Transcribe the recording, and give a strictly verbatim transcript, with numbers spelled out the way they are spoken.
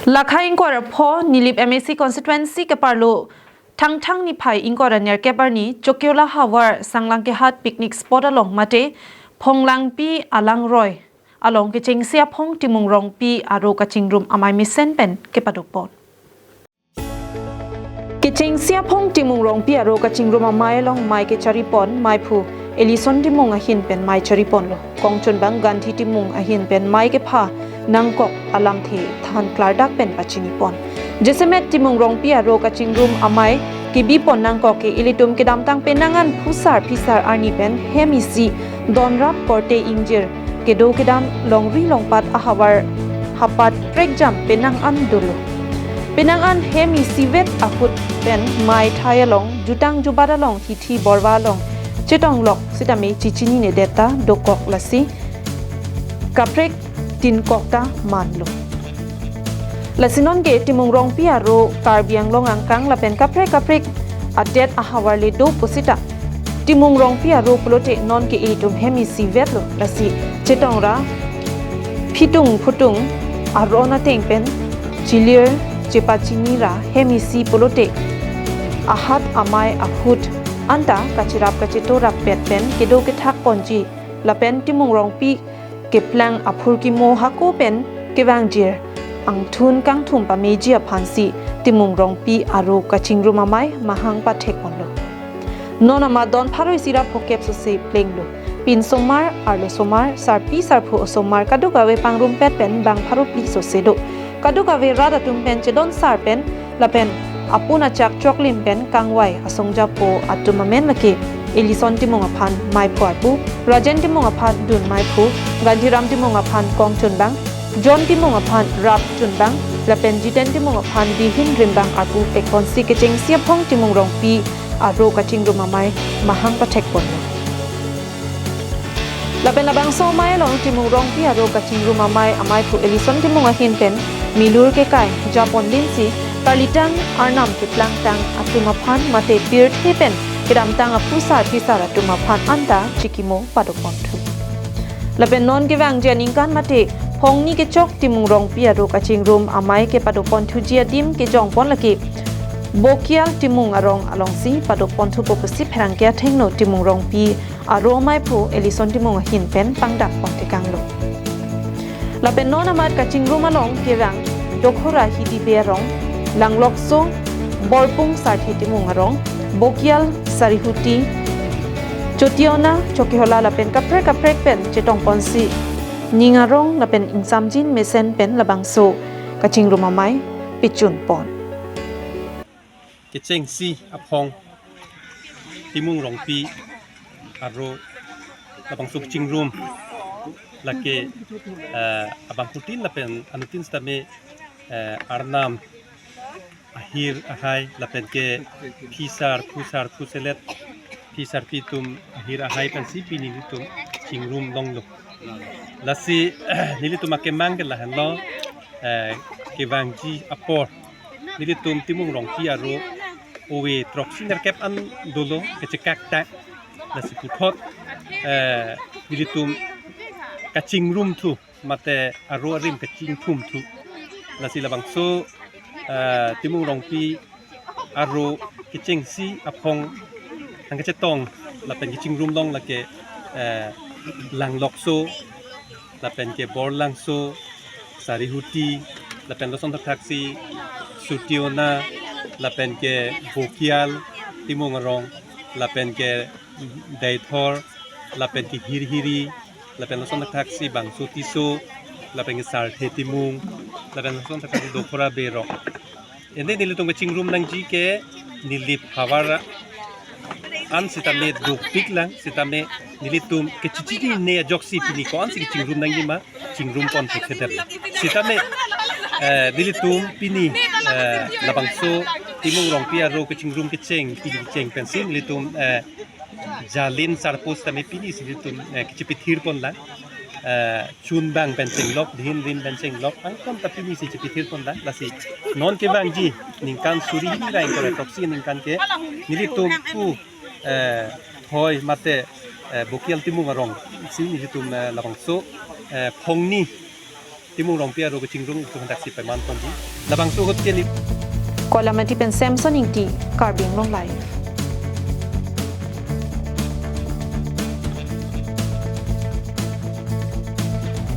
Lakha ingkoi ra pho Nilip M A C constituency keparlo Thangthang niphai ingkoi ra nerkep arni Chokihola havar Sanglangkehat picnic spot along mate Phonglangpi alangroi along kechengsi aphong Timung Rongpi aro kachingrum amei mesen pen kepadopon. Kechengsi aphong Timung Rongpi aro kachingrum amei along mei kecharipon meiphu Ellison Timung ahin pen mei chariponlo. Kongchunbang Gandhi Timung ahin pen mei kepha nangkok alamthe than klardak pen pachinipon. Jasemet Timung Rongpi aro kachingrum amei kebipon nangkok ke ilitum kedamtang penang an phusar phisar arni pen hem isi donrap korte ingjir kedo kedam longri longpat ahavar hapat prekjam penang an dolo. Penang an hem isivet ahut pen mei thai along jutang jubat along hithi borva along chetonglok sitame chichinine detta dokok lasi kaprek tinkok ta manlo. Lasi non ke Timung Rongpi aro Karbi Anglong angkang lapen kaprek kaprek adet ahavar le do pusita Timung Rongpi aro pulote non ke ilitum hem isivetlo lasi chetongra phitung phutung aron ateng pen chilir chepachini ra hem isi pulote ahat amei ahut anta kachirap kachitorap pet pen kedo kethak ponji lapen Timung Rongpi keplang aphurkimo hako pen kevangjir angthun kangthum pameji aphansi Timung Rongpi aro kachingrum amei mahang pathekponlo. Non amat don pharo isi ra phokep sose plenglo. Pinsomar, arlosomar, sarpi sarpo osomar kadokave pangrumpet pen bang pharo phli sose do. Kadokave rat atum pen chedon sar pen lapen apun achak choklim pen kangvai asongjapo atum amen lake Ellison Timung aphan meiphu arpu, Rajen Timung aphan dun meiphu, Ganjiram Timung aphan kongchunbang, John Timung aphan rap chunbang, lapen Jiten Timung aphan dihin rimbang arpu pekponsi kechengsi aphong Timung Rongpi aro kachingrum amei mahang pathekponlo. Lapen labangso amei along Timung Rongpi aro kachingrum amei ameiphu Ellison Timung ahin pen milur kekai japon dinsi karlitang arnam keplangtang atum aphan mate pirthe pen kedamtang aphusar phisar atum aphan anta chikimo padoponthu. Lapen non kevangji aningkan mate phongni kechok Timung Rongpi aro kachingrum amei kepadoponthuji adim kejongpon lake Bokial Timung arong alongsi padoponthupo pusi pherangke athengno Timung Rongpi aro meiphu Ellison Timung ahin pen pangdakpon tekanglo. Lapen non amat kachingrum along kevang Dokhora Hidibe arong, Langlokso Borpung Sarthe Timung arong, Bokial Sarihuti, Chotiona, Chokihola lapen kaprek kaprek pen chetongponsi ning arong lapen ingsamjin mesen pen labangso kachingrum amei pechunpon. Kechengsi aphong Timung Rongpi aro labangso kachingrum lake, eh, abangphutin lapen anuttin sitame, eh, arnam ahir ahai lapen ke phisar phusar phuselet phisar pitum ahir ahai pensi pini nelitum chingrum longlo. Lasi nelitum akemang ke lahenlo, eh, kevangji apor nelitum Timung Rongpi aro ove throksi nerkep an dolo kechekak ta. Lasi puthot, eh, nelitum kachingrum thu mate aro arim kachingthum thu. Lasi labangso, eh, Timung Rongpi aro kechengsi aphong nangkachetong lapen kachingrum long lake, eh, Langlokso lapen ke Borlangso, Sarihuti, lapen lason thakthaksi Chotiona, lapen ke Bokial Timung arong, lapen ke Deithor, lapen ke Hirhiri, lapen lason thakthaksi Bangso Tisso, lapen ke Sarthe Timung, lapen lason thakthaksi Dokhora Berok. Ende nelitum kachingrum nangji ke Nilip havar an sitame dopik lang, sitame nelitum kechichinine ajoksi pini ko-ansi kachingrum nangji ma chingrumpon thekthedet. Sitame, eh, nelitum pini, eh, labangso Timung Rongpi aro kachingrum kecheng, pini kecheng pensi nelitum, eh, jalin sarpo sitame pini si nelitum, eh, kachipithirpon lang. Eh, chunbang pen chenglok, dihin rim pen chenglok, angkon ta pini si chipithirpon lang, lasi non kevangji ningkan suri hini ra ingkoi ra throksi ningkan ke nelitum pu, eh, hoi mate, eh, Bokial Timung arongsi nelitum, eh, labangso, eh, phongni Timung Rongpi aro kachingrung itum hadak si paiman ponji. Labangso ahut ke ni. Koilamati pen Samson Ingti, Karbi Anglong Live.